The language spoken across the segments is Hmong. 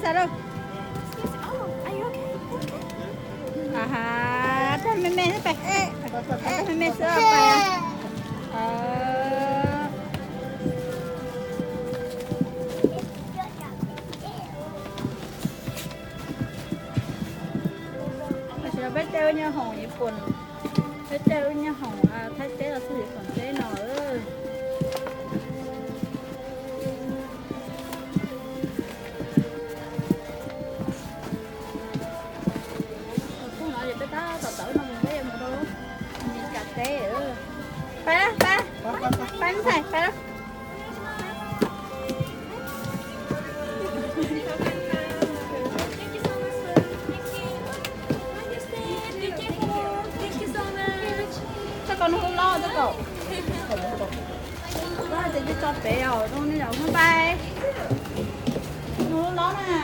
Tag lawm. Aha, tag me me xwb pais. Tag me me xwb pais. Tam sim no peb tej ua nyoob hoom Yij Pooj, peb tej ua nyoob hoom Thaib teb los txog Yij Pooj teb no. Peb no es peb tab tom tawm no mus, peb yuav mus rau Meskas teb. Pab, pab, pab ntxhais, pab lawm. Txhob kom nug hlub laub, txhob kom. Laub ces tso pem os, nug nej zaum hnub pais. Nug hlub laub na.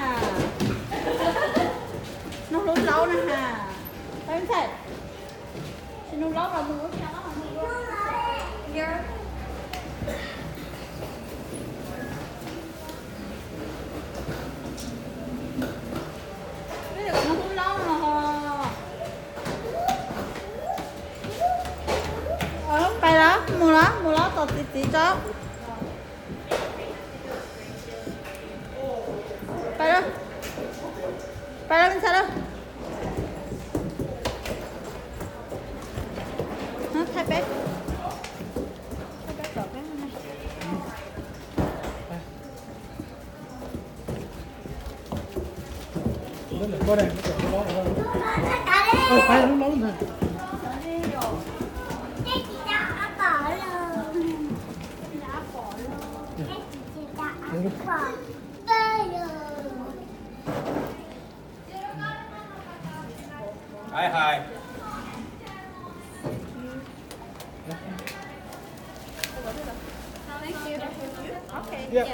Nug hlub laub na ha. Pab ntxhais. Tsis nug laub los nug lub tshaj laub los nug. Nug hlub laub no ho. Pais lawm, mus lawm, mus lawm, tom txiv txiv tso. Pais lawm, pais lawm me ntxhais lawm. Thaij peb, thaij peb tom peb. Hais hais. Thank you. Okay, yeah.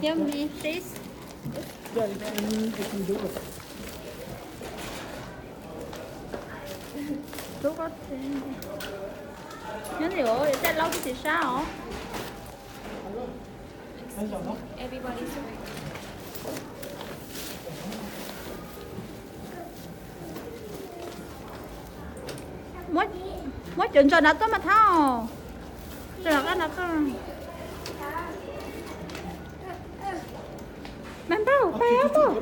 Help me, please. Yeah, you can, you can do it. Nyob li os, caij laub twb tsis sab os. Muab cov ntsaws nrad tuaj mas Thab. Ntsaws nrad qab nrad tuaj. Mas npawg, pais os npawg.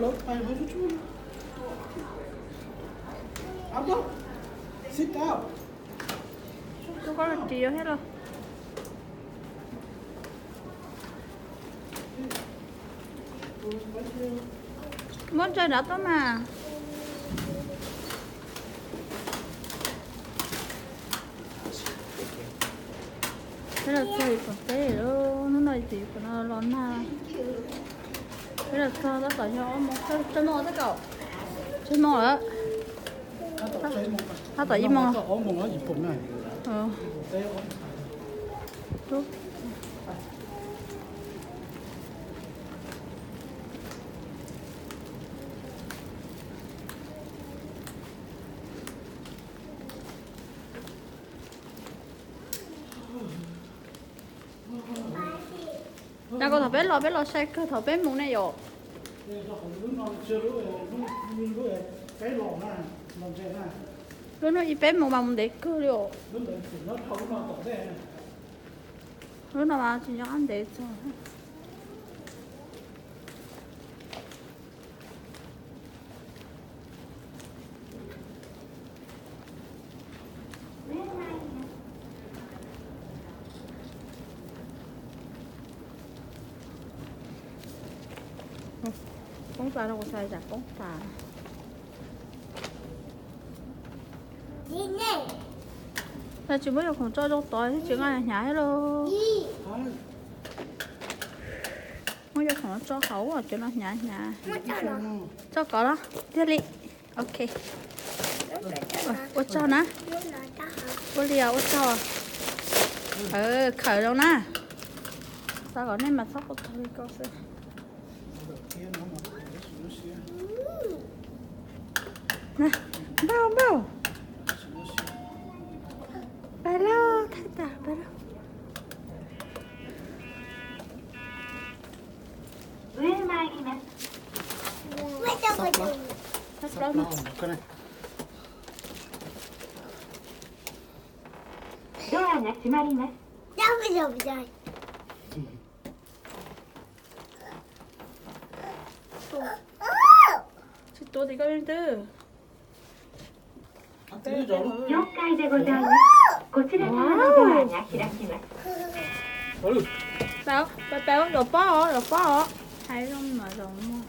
Tub koj ris thiab los. Muab ntsaws nrad tuaj mas. Peb los txog Yij Pooj teb lawm, hnub no Yij Pooj no los nag. Peb los txog tab tom yog ob moos, tsawg moos tab tom, tsawg moos lawm. Tab tom ib moos. Nag ko thaum peb los, peb los sai kawg thaum peb mus ne yom. Lub hnub ib peb mus mas mus ntev kawg li os. Lub no mas tsis nyob qab ntev txog. Poob tas no, kuv xav zam poob tas. Tsis muab cov khoom tso rau tod thiab, tsis nqa hnyav thiab lauj. Muab cov khoom no tso hauv, cov no hnyav hnyav. Tso kov los tiag li. Ok. Ua tsaug na. Ua li os, ua tsaug. Khawm zoo na. Xav kom nej mas txhob quaj tag li ko xwb. Npauj, npauj. Pais lauj, thaij tas, pais lauj. ドアが閉まります。 Tsis tuav tim koj leej twg. よんかいでございます。こちら側のドアが開きます。 Peb, peb, peb, zaum pob os, zaum pob os. Hais zoo mas zaum muag.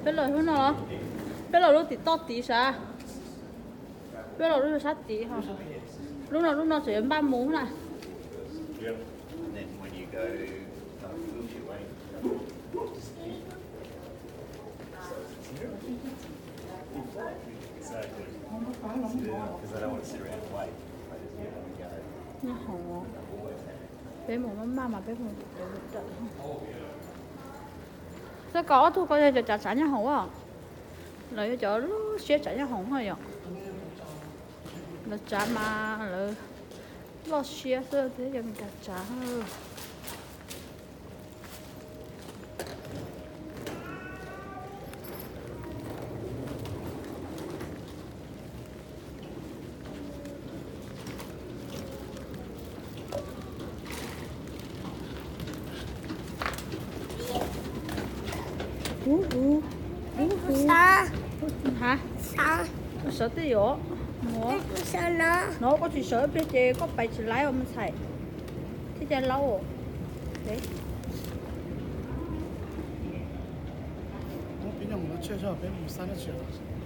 Peb los lub no los? Peb los lub tim toj tid sav? Peb los lub sab tid ho. Lub no, lub no tseem yuav npaj mus na. Nyob hoom, peb mus maj maj mas peb mus. Xav kom ob tug ko yog cov tsav tsav nyob hoom as. Lawv yog cov loj siab tsav nyob hoom no yom. Lawv tsav mas lawv loj siab xwb thiab, cov Meskas tsav. Sawv tej yom. No koj tsis sawv ib pliag ces koj pais tsis laib mus ntxhais thiab cai laub. Peb mus no tshiab zog, peb mus xab no tshiab.